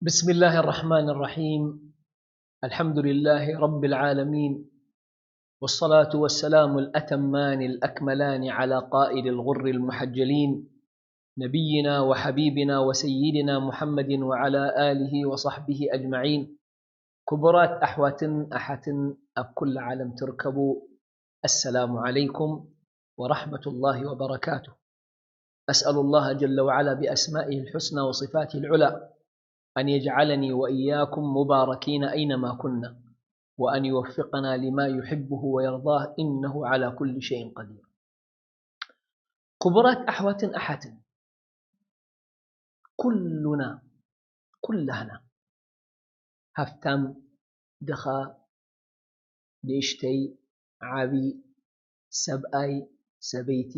بسم الله الرحمن الرحيم. الحمد لله رب العالمين، والصلاة والسلام الأتمان الأكملان على قائد الغر المحجلين، نبينا وحبيبنا وسيدنا محمد وعلى آله وصحبه أجمعين. ክቡራት ኣሕዋትን ኣሓትን ኣብ ኩሉ ዓለም ትርከቡ፣ السلام عليكم ورحمة الله وبركاته. أسأل الله جل وعلا بأسمائه الحسنى وصفاته العلى أن يجعلني وإياكم مباركين أينما كنا، وأن يوفقنا لما يحبه ويرضاه، إنه على كل شيء قدير. ክቡራት ኣሕዋትን ኣሓትን፣ ኩሉና፣ ኩላህና፣ ሃፍታም፣ ድኻ፣ ንእሽተይ፣ ዓቢ፣ ሰብኣይ፣ ሰበይቲ፣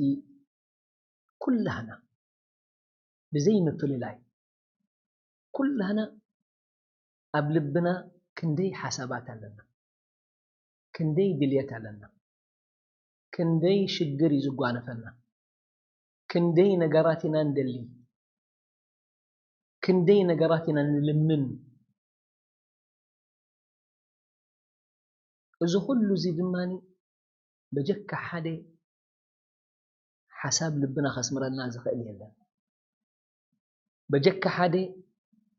ኩላህና ብዘይ ምፍልላይ፣ ኩላህና ኣብ ልብና ክንደይ ሓሳባት ኣለና፣ ክንደይ ድልየት ኣለና፣ ክንደይ ሽግር እዩ ዝጓነፈና፣ ክንደይ ነገራት ኢና ንደሊ፣ ክንደይ ነገራት ኢና ንልምን። እዚ ኩሉ እዚ ድማ በጀካ ሓደ ሓሳብ ልብና ከስምረልና ዝኽእል የለን። በጀካ ሓደ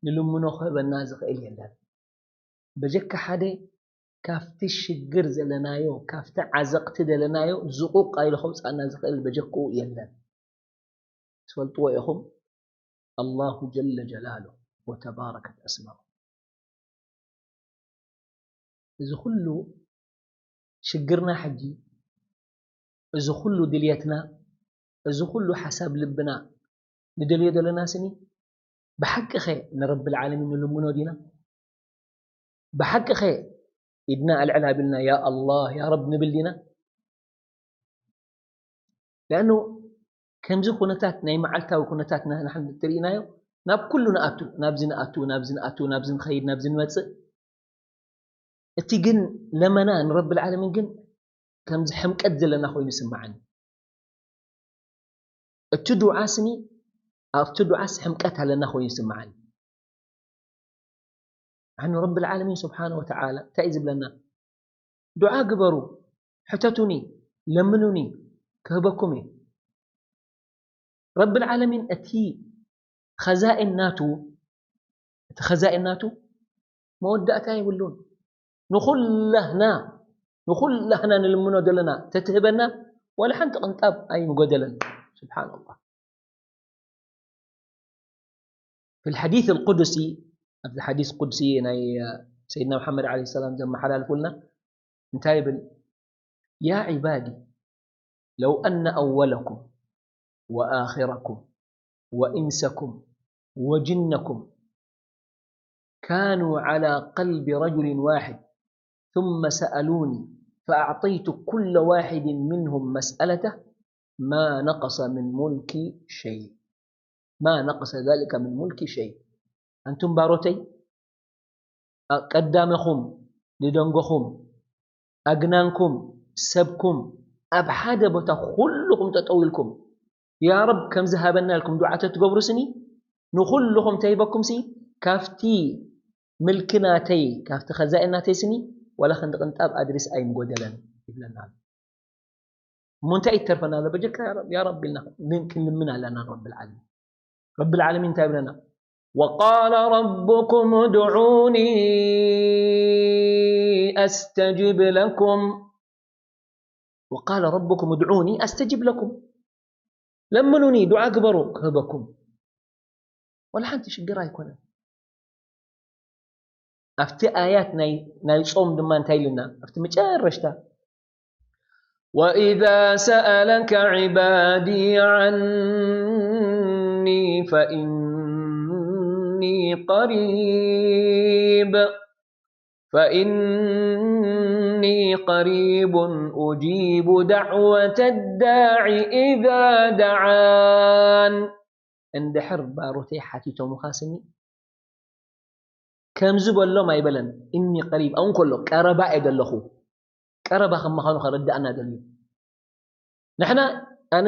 ንልምኖ ክህበና ዝኽእል የለን። በጀካ ሓደ ካብቲ ሽግር ዘለናዮ፣ ካብቲ ዓዘቕቲ ዘለናዮ ዝቑቕ ኢሉ ከውፅኣና ዝኽእል በጀክኡ የለን። ትፈልጥዎ ኢኹም፣ ኣላሁ ጀለ ጀላሉ ወተባረከት ኣስማኡ። እዚ ኩሉ ሽግርና ሕጂ፣ እዚ ኩሉ ድልየትና፣ እዚ ኩሉ ሓሳብ ልብና ንደልዮ ዘለና ስኒ፣ ብሓቂ ኸ ንረቢ ልዓለሚን ንልምኖ ዲና? ብሓቂ ኸ ኢድና ኣልዕል ኣቢልና ያ ኣላህ ያ ረብ ንብል ዲና? ሊኣኑ ከምዚ ኩነታት ናይ መዓልታዊ ኩነታት ንሕና ትርእናዮ፣ ናብ ኩሉ ንኣቱ፣ ናብዚ ንኣቱ፣ ናብዚ ንኣቱ፣ ናብዚ ንኸይድ፣ ናብዚ ንመጽእ። እቲ ግን ለመና ንረቢ ልዓለሚን ግን ከምዚ ሕምቀት ዘለና ኮይኑ ይስምዓኒ። እቲ ዱዓ ስኒ ኣብቲ ዱዓስ ሕምቀት ኣለና ኮይኑ ይስምዓኒ። ኣኑ ረቢ ልዓለሚን ስብሓነ ወተዓላ እንታይ እዩ ዝብለና? ዱዓ ግበሩ፣ ሕተቱኒ፣ ለምኑኒ፣ ክህበኩም እዩ። ረቢ ልዓለሚን እቲ ኸዛኢን ናቱ፣ እቲ ኸዛኢን ናቱ መወዳእታ የብሉን። ንኹላህና፣ ንኹላህና ንልምኖ ዘለና ተትህበና፣ ዋላ ሓንቲ ቅንጣብ ኣይምጎደለን። ስብሓን ኣላህ። في الحديث القدسي، ኣብዚ ሓዲስ ቁድሲ ናይ ሰይድና መሓመድ ዓለይሂ ሰላም ዘመሓላልፉልና እንታይ ይብል? يا عبادي لو أن أولكم وآخركم وإنسكم وجنكم كانوا على قلب رجل واحد ثم سألوني فأعطيت كل واحد منهم مسألته ما نقص من ملكي شيء ما نقص ذلك من ملكي شيء። ኣንቱም ባሮተይ፣ ቀዳመኹም ንደንጎኹም፣ ኣግናንኩም ሰብኩም ኣብ ሓደ ቦታ ኩልኹም ጠጠው ኢልኩም ያ ረብ ከምዚ ሃበና ኢልኩም ዱዓ ተትገብሩ ስኒ ንኹልኹም ተሂበኩም ሲ ካብቲ ምልኪ ናተይ ካብቲ ኸዛኢ ናተይ ስኒ ዋላ ክንዲ ቅንጣብ ኣድሪስ ኣይምጎደለን ይብለና ኣሎ። እሞ እንታይ ይተርፈና ኣሎ? በጀካ ያ ረብ፣ ያ ረብ ኢልና ምን-፣ ክንልምን ኣለና ንረቢ ልዓለሚን። ረቢ ልዓለሚን እንታይ ይብለና? وقال ربكم ادعوني أستجب لكم. وقال ربكم ادعوني أستجب لكم. ለምኑኒ፣ ዱዓ ግበሩ፣ ክህበኩም። ወላ ሓንቲ ሽግር ኣይኮነን። ኣብቲ ኣያት ናይ፣ ናይ ጾም ድማ እንታይ ኢሉና? ኣብቲ መጨረሽታ፣ وإذا سألك عبادي عني فإني قريب، فإني قريب أجيب دعوة الداع إذا دعان. እንድሕር ባሮተይ ሓቲቶምኻ ስኒ፣ ከምዚ በሎም ኣይበለን። እኒ ቀሪብ፣ ኣው እንከሎ ቀረባ እየ ዘለኹ። ቀረባ ከም ምዃኑ ከረድኣና ደልዩ። ንሕና፣ ኣነ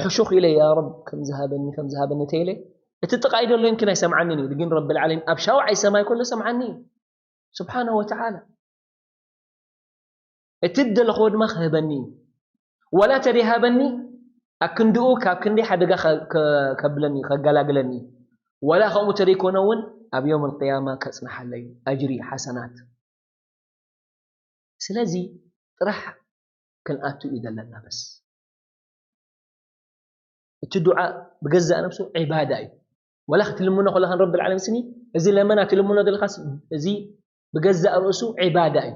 ሕሹኽ ኢለ፣ ያ ረብ፣ ከምዚ ሃበኒ፣ ከምዚ ሃበኒ ተኢለ፣ እቲ ጥቓይ ዘሎ ይምኪን ኣይሰምዓንን እዩ፣ ግን ረብል ዓለሚን ኣብ ሻውዓይ ሰማይ ከሎ ሰምዓኒ እዩ ስብሓነሁ ወተዓላ። እቲ እደለኽዎ ድማ ክህበኒ እዩ። ወላ ተደይሃበኒ ኣክንድኡ ካብ ክንደይ ሓደጋ ከ- ከ- ከብለኒ ከገላግለኒ እዩ። ወላ ከምኡ ተደይኮነ እውን ኣብ ዮም ኣልቅያማ ከጽንሓለይ እዩ፣ ኣጅሪ ሓሰናት። ስለዚ ጥራሕ ክንኣቱ እዩ ዘለና። በስ እቲ ዱዓ ብገዛእ ነብሱ ዒባዳ እዩ። ወላ ክትልምኖ ከለኻ ንረብል ዓለሚን ስኒ፣ እዚ ለመና ትልምኖ ዘለኻስ፣ እዚ ብገዛእ ርእሱ ዒባዳ እዩ፣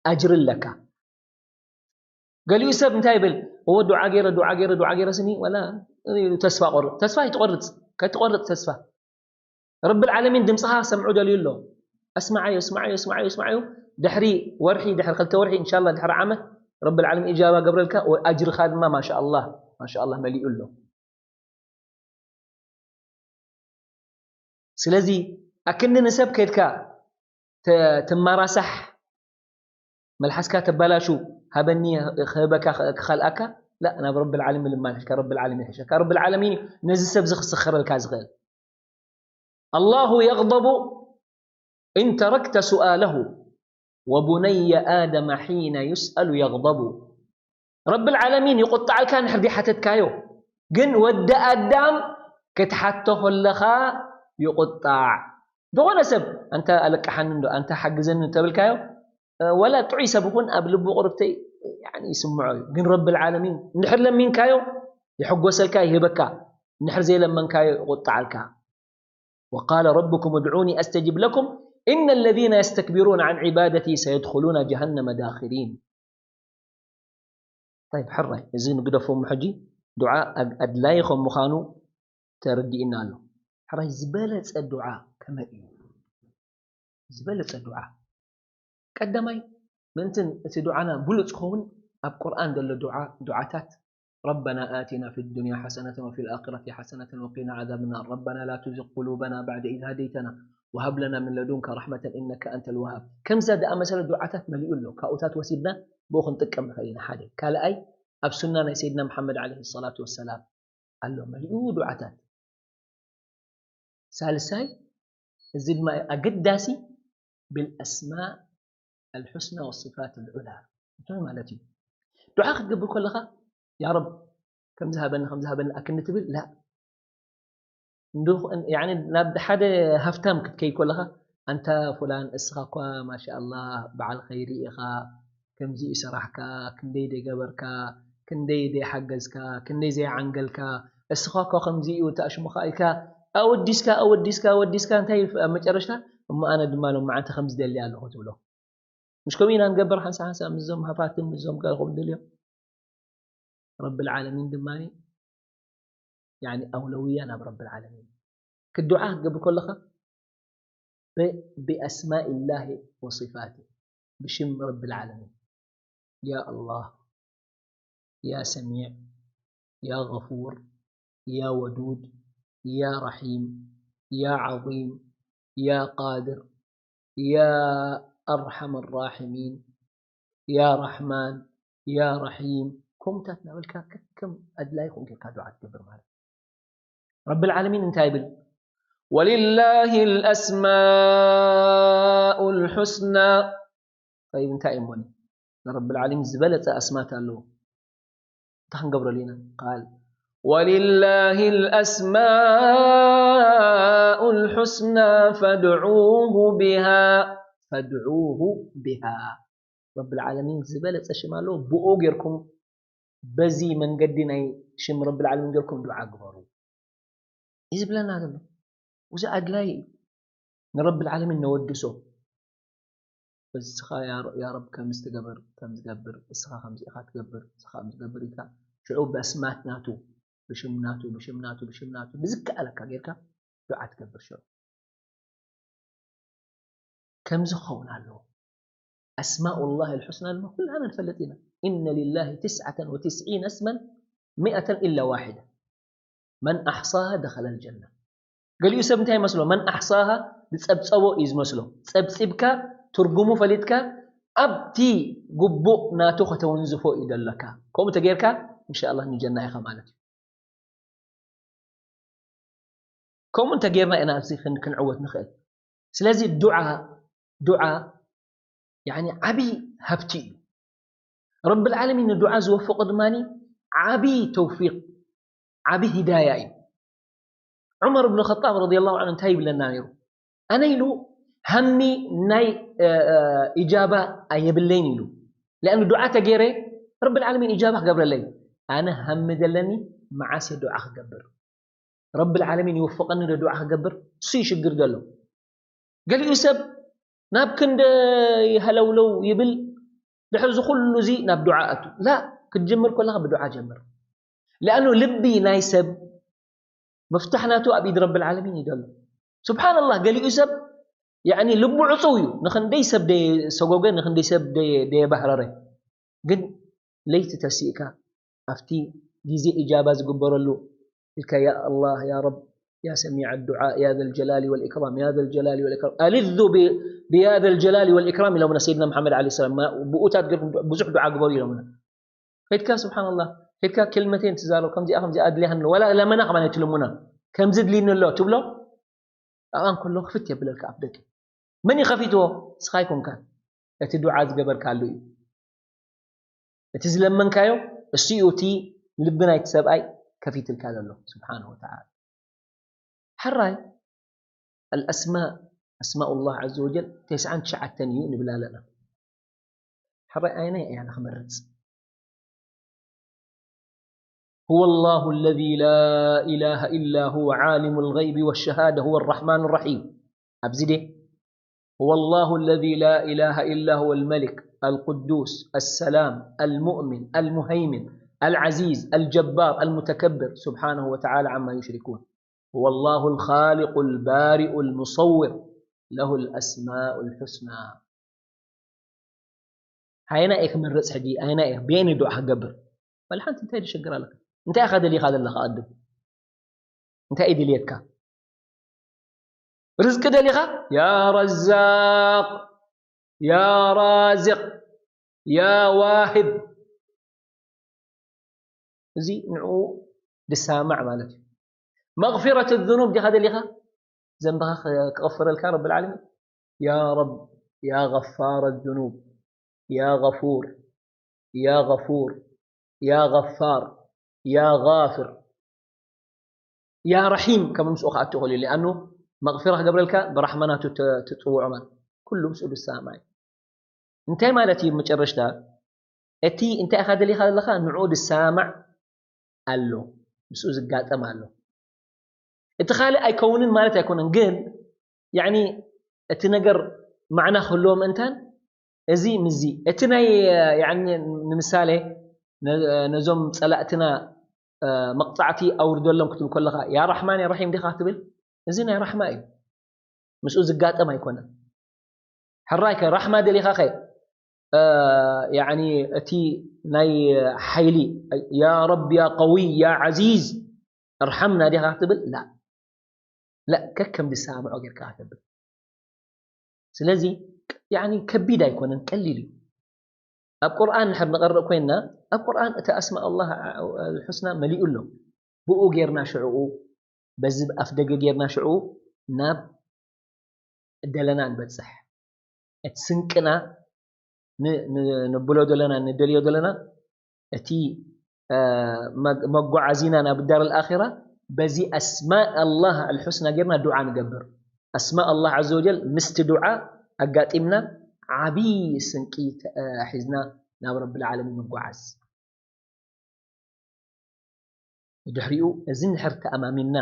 ኣጅሪ ኣለካ። ገሊኡ ሰብ እንታይ ይብል? እዎ ዱዓ ገይረ፣ ዱዓ ገይረ፣ ዱዓ ገይረ ስኒ፣ ወላ ተስፋ ቆርጥ። ተስፋ ኣይትቆርጽ፣ ከትቆርጽ ተስፋ። ረብል ዓለሚን ድምፅኻ ሰምዑ ደልዩ ኣሎ። ኣስማዓዮ፣ ኣስማዓዮ፣ ኣስማዓዮ፣ ኣስማዓዮ። ድሕሪ ወርሒ፣ ድሕሪ ክልተ ወርሒ፣ እንሻላ ድሕሪ ዓመት ረብል ዓለሚን ኢጃባ ገብረልካ፣ ወ- ኣጅርኻ ድማ ማሻኣላህ፣ ማሻኣላህ መሊኡ ኣሎ። ስለዚ ኣክንዲ ንሰብ ከድካ ተ- ትማራሳሕ፣ መልሓስካ ተባላሹ፣ ሃበኒ ክህበካ ክኸልኣካ፣ ላ ናብ ረብል ዓለሚን ልማን ሕሽካ፣ ረብል ዓለሚን ሕሸካ። ረብል ዓለሚን እዩ ነዚ ሰብ እዚ ክስኸረልካ ዝኽእል። ኣላሁ የቕደቡ ኢን ተረክተ ሱኣለሁ ወቡነየ ኣደመ ሒነ ዩስኣሉ የቕደቡ። ረብል ዓለሚን ይቁጣዓልካ እንድሕር ዘይሓተትካዮ። ግን ወዲ ኣዳም ክትሓቶ ከለኻ ይቁጣዕ። ዝኾነ ሰብ ኣንታ ኣለቅሓኒ እንዶ፣ ኣንታ ሓግዘኒ እንተበልካዮ፣ እ፣ ወላ ጥዑይ ሰብ ይኹን ኣብ ልቡ ቁርብተይ፣ ያኒ፣ ይስምዖ እዩ። ግን ረብል ዓለሚን እንድሕር ለሚንካዮ ይሕጎሰልካ፣ ይህበካ። እንድሕር ዘይለመንካዮ ይቁጣዓልካ። وقال ربكم ادعوني أستجب لكم إن الذين يستكبرون عن عبادتي سيدخلون جهنم داخرين. طيب፣ ሕራይ፣ እዚ ንግደፎ እሞ ሕጂ ዱዓ ኣግ- ኣድላዪ ከም ምዃኑ ተረዲእና ኣሎ። ሕራይ፣ ዝበለጸ ዱዓ ከመይ እዩ? ዝበለጸ ዱዓ ቀዳማይ፣ ምእንትን እቲ ዱዓና ብሉጽ ክኸውን፣ ኣብ ቁርኣን ዘሎ ዱዓ፣ ዱዓታት፣ ربنا آتنا في الدنيا حسنة وفي الآخرة حسنة وقنا عذاب النار، ربنا لا تزغ قلوبنا بعد إذ هديتنا وهب لنا من لدنك رحمة إنك أنت الوهاب። ከምዛ ዝኣመሰለ ዱዓታት መሊኡ ኣሎ። ካብኡታት ወሲድና ብኡ ክንጥቀም ንኽእል ኢና። ሓደ። ካልኣይ፣ ኣብ ሱና ናይ ሰይድና መሓመድ ዓለይሂ ሰላቱ ወሰላም ኣሎ መሊኡ ዱዓታት። ሳልሳይ፣ እዚ ድማ ኣገዳሲ፣ بالأسماء الحسنى والصفات العلى። እንታይ ማለት እዩ? ዱዓ ክትገብር ከለኻ፣ ያ ረብ፣ ከምዚ ሃበኒ፣ ከምዚ ሃበኒ ኣክኒ ትብል? ላ። እንዶ-፣ ያኒ ናብ ሓደ ሃፍታም ክትከይድ ከለኻ፣ ኣንታ ፉላን፣ እስኻ እኳ ማሻኣላህ በዓል ኸይሪ ኢኻ፣ ከምዚ ይሰራሕካ፣ ክንደይ ደይ ገበርካ፣ ክንደይ ደይ ሓገዝካ፣ ክንደይ ዘይዓንገልካ፣ እስኻ እኳ ከምዚ እዩ እቲ ኣሽሙኻ ኢልካ ኣወዲስካ፣ ኣወዲስካ፣ ኣወዲስካ፣ እንታይ ይፍ-፣ ኣብ መጨረሽታ፣ እሞ ኣነ ድማ ሎማዓንቲ ከምዚ ደሊ ኣለኹ ትብሎ። مش كمينا نقبر حنسا حنسا مزوم هفاتم مزوم قال قوم دليو. رب العالمين دماني، يعني أولوية ناب رب العالمين. كدعاء قبل كل خ ب-، بأسماء الله وصفاته، بشم رب العالمين. يا الله، يا سميع، يا غفور، يا ودود، يا رحيم، يا عظيم، يا قادر، يا أرحم الراحمين، يا رحمن، يا رحيم، كم تاتنا بالكا كم أدلاي كم كيكا دعاء تكبر مالك. رب العالمين انت يبل. ولله الأسماء الحسنى. طيب، انت يموني. رب العالمين زبالة أسماء تالو. تخن قبر لينا. قال: ولله الأسماء الحسنى فادعوه بها. فادعوه بها. رب العالمين زبالة أشمالو بؤو غيركم በዚ መንገዲ ናይ ሽም ረብል ዓለሚን ጌርኩም ዱዓ ግበሩ እዩ ዝብለና ዘሎ። እዚ ኣድላይ እዩ። ንረብል ዓለሚን ነወድሶ። እስኻ ያ ረ-፣ ያ ረብ ከምዚ ትገበር፣ ከምዚ ገብር፣ እስኻ ከምዚ ኢኻ ትገብር፣ እስኻ ከምዚ ገብር ኢልካ፣ ሽዑ ብኣስማት ናቱ፣ ብሽም ናቱ፣ ብሽም ናቱ፣ ብሽም ናቱ፣ ብዝከኣለካ ጌርካ ዱዓ ትገብር ሽዑ። ከምዚ ክኸውን ኣለዎ። ኣስማኡላህ ኣልሑስና ድማ ኩላና ንፈልጥ ኢና። إن لله تسعة وتسعين اسما مائة إلا واحدة من أحصاها دخل الجنة። ገሊኡ ሰብ እንታይ ይመስሎ? መን ኣሕሳሃ ዝጸብጸቦ እዩ ዝመስሎ። ጸብጺብካ፣ ትርጉሙ ፈሊጥካ፣ ኣብቲ ግቡእ ናቱ ከተወንዝፎ እዩ ደለካ። ከምኡ ተጌርካ፣ እንሻኣላህ ንጀና ኢኻ ማለት እዩ። ከምኡ እንተጌርና ኢና ኣብዚ ክን-፣ ክንዕወት ንኽእል። ስለዚ ዱዓ፣ ዱዓ፣ ያኒ ዓብዪ ሃብቲ እዩ። ረብል ዓለሚን ንዱዓ ዝወፈቆ ድማኒ ዓብዪ ተውፊቅ፣ ዓብዪ ሂዳያ እዩ። ዑመር ብን ኸጣብ ረዲየላሁ ዐንሁ እንታይ ይብለና ነይሩ? ኣነ ኢሉ ሃሚ ናይ፣ እ፣ እ፣ ኢጃባ ኣየብለይን ኢሉ። ለኣኑ ዱዓ ተገይረ ረብል ዓለሚን ኢጃባ ክገብረለይ። ኣነ ሃሚ ዘለኒ መዓስ እየ ዱዓ ክገብር? ረብል ዓለሚን ይወፍቐኒ ዶ ዱዓ ክገብር? እሱ እዩ ሽግር ዘሎ። ገሊኡ ሰብ ናብ ክንደይ ሃለውለው ይብል፣ ድሕሪ እዚ ኩሉ እዚ ናብ ዱዓ ኣቱ። ላ፣ ክትጅምር ከለኻ ብዱዓ ጀምር። ለኣኑ ልቢ ናይ ሰብ መፍታሕ ናቱ ኣብ ኢድ ረብል ዓለሚን እዩ ዘሎ። ስብሓንላህ፣ ገሊኡ ሰብ ያኒ ልቡ ዕጹው እዩ። ንኽንደይ ሰብ ደየሰጎገ፣ ንኽንደይ ሰብ ደየ-፣ ደየባህረረ። ግን ለይቲ ተሲእካ ኣብቲ ግዜ ኢጃባ ዝግበረሉ ኢልካ፣ ያ ኣላህ፣ ያ ረብ፣ ያ ሰሚዕ ዱዓ፣ ያ ዘልጀላሊ ወልኢክራም፣ ያ ዘልጀላሊ ወልኢክራም፣ ኣልዙ ብ-፣ ብያ ዘልጀላሊ ወልኢክራም ኢሎምና ሰይድና መሓመድ ዓለይሂ ሰላም። ማ-፣ ብኡታት ገርኩም ብዙሕ ዱዓ ግበሩ ኢሎምና። ከይድካ፣ ስብሓንላህ፣ ከይድካ ክልመተይን ትዛረብ፣ ከምዚኣ፣ ከምዚኣ ኣድልያ ኣሎ፣ ዋላ ለመና ከማን ኣይትልሙና፣ ከምዚ ድልይኒ ኣሎ ትብሎ፣ ኣብኣ እንከሎ ክፍት የብለልካ ኣፍ ደገ። መን እዩ ከፊትዎ? ንስኻ ኣይኮንካን። እቲ ዱዓ ዝገበርካሉ እዩ። እቲ ዝለመንካዮ፣ እሱ እዩ እቲ ልቢ ናይቲ ሰብኣይ ከፊትልካ ዘሎ፣ ስብሓነሁ ወተዓላ። ሕራይ፣ ኣልኣስማእ፣ ኣስማኡላህ ዐዘ ወጀል ተስዓን ትሽዓተን እዩ ንብል ኣለና። ሕራይ ኣየናይ እያ ንኽመርጽ? هو الله الذي لا إله إلا هو عالم الغيب والشهادة هو الرحمن الرحيم. ኣብዚ ደ هو الله الذي لا إله إلا هو الملك القدوس السلام المؤمن المهيمن العزيز الجبار المتكبر سبحانه وتعالى عما يشركون. هو الله الخالق البارئ المصور له الأسماء الحسنى. ኣየና እየ ክመርጽ ሕጂ? ኣየና እየ? ብየን ዱዓ ክገብር? በል ሓንቲ እንታይ ድሸግር ኣለካ? እንታይ ኢኻ ደሊኻ ዘለኻ? ኣድም እንታይ እዩ ድልየትካ? ርዝቂ ደሊኻ? ያ ረዛቅ፣ ያ ራዚቅ፣ ያ ዋሂብ። እዚ ንዕኡ ድሳማዕ ማለት እዩ። መግፊረት ዙኑብ ዲኻ ደሊኻ? ዘንብኻ ክ-፣ ክቕፍረልካ ረብል ዓለሚን? ያ ረብ፣ ያ ገፋረ ዙኑብ፣ ያ ገፉር፣ ያ ገፉር፣ ያ ገፋር፣ ያ ጋፍር፣ ያ ረሒም ከም ምስኡ ክኣቱ ይኽእል እዩ። ሊኣኑ መቕፊራ ክገብረልካ ብራሕመናቱ ተ-፣ ትጽውዖ ማለት ኩሉ ምስኡ ዝሰማማዕ እዩ። እንታይ ማለት እዩ? መጨረሽታ እቲ እንታይ ኢኻ ደሊኻ ዘለኻ ንዕኡ ዝሰማማዕ ኣሎ፣ ምስኡ ዝጋጠም ኣሎ። እቲ ካልእ ኣይከውንን ማለት ኣይኮነን፣ ግን ያኒ እቲ ነገር ማዕና ክህልዎ ምእንታን እዚ ምስዚ እቲ ናይ ያኒ ንምሳሌ ነ-፣ ነዞም ጸላእትና፣ እ፣ መቕጻዕቲ ኣውርደሎም ክትብል ከለኻ ያ ራሕማን ያ ራሒም ዲኻ ክትብል? እዚ ናይ ራሕማ እዩ። ምስኡ ዝጋጠም ኣይኮነን። ሕራይ ከ ራሕማ ደሊኻ ከ፣ እ፣ ያኒ እቲ ናይ ሓይሊ ያ ረብ ያ ቀዊይ ያ ዓዚዝ እርሓምና ዲኻ ክትብል? ላ። ላ፣ ከከም ዝሰማምዖ ጌርካ ከተብል። ስለዚ ያኒ ከቢድ ኣይኮነን፣ ቀሊል እዩ። ኣብ ቁርኣን ንድሕር ንቐርእ ኮይንና፣ ኣብ ቁርኣን እቲ ኣስማእ ኣላህ ኣልሑስና መሊኡ ኣሎ። ብኡ ጌርና ሽዕኡ፣ በዚ ኣፍ ደገ ጌርና ሽዕኡ ናብ ደለና ንበጽሕ። እቲ ስንቅና ን-፣ ን-፣ ንብሎ ዘለና፣ ንደልዮ ዘለና፣ እቲ፣ እ፣ መ-፣ መጓዓዚና ናብ ዳር ኣልኣኺራ፣ በዚ ኣስማእ ኣላህ ኣልሑስና ጌርና ዱዓ ንገብር። ኣስማእ ኣላህ ዐዘ ወጀል ምስቲ ዱዓ ኣጋጢምና፣ ዓብዪ ስንቂ ተ-፣ እ፣ ሒዝና ናብ ረብል ዓለሚን ንጓዓዝ። ድሕሪኡ እዚ እንድሕር ተኣማሚንና፣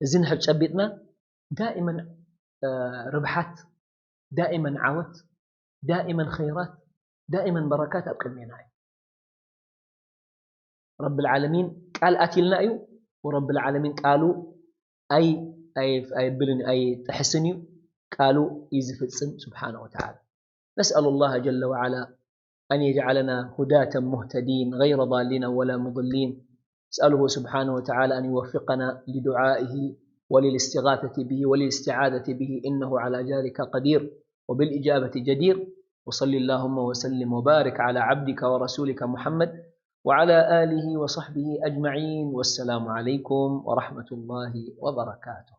እዚ እንድሕር ጨቢጥና፣ ዳኢመን፣ እ፣ ርብሓት፣ ዳኢመን ዓወት፣ ዳኢመን ኸይራት፣ ዳኢመን በረካት ኣብ ቅድሜና እዩ። ረብል ዓለሚን ቃል ኣትልና እዩ፣ ወረብል ዓለሚን ቃሉ ኣይ-፣ ኣይ-፣ ኣይብልን እዩ፣ ኣይጥሕስን እዩ፣ ቃሉ እዩ ዝፍጽም ስብሓነ ወተዓላ። نسأل الله جل وعلا أن يجعلنا هداة مهتدين غير ضالين ولا مضلين. نسأله سبحانه وتعالى أن يوفقنا لدعائه وللاستغاثة به وللاستعاذة به، إنه على ذلك قدير وبالإجابة جدير. وصل اللهم وسلم وبارك على عبدك ورسولك محمد وعلى آله وصحبه أجمعين. والسلام عليكم ورحمة الله وبركاته.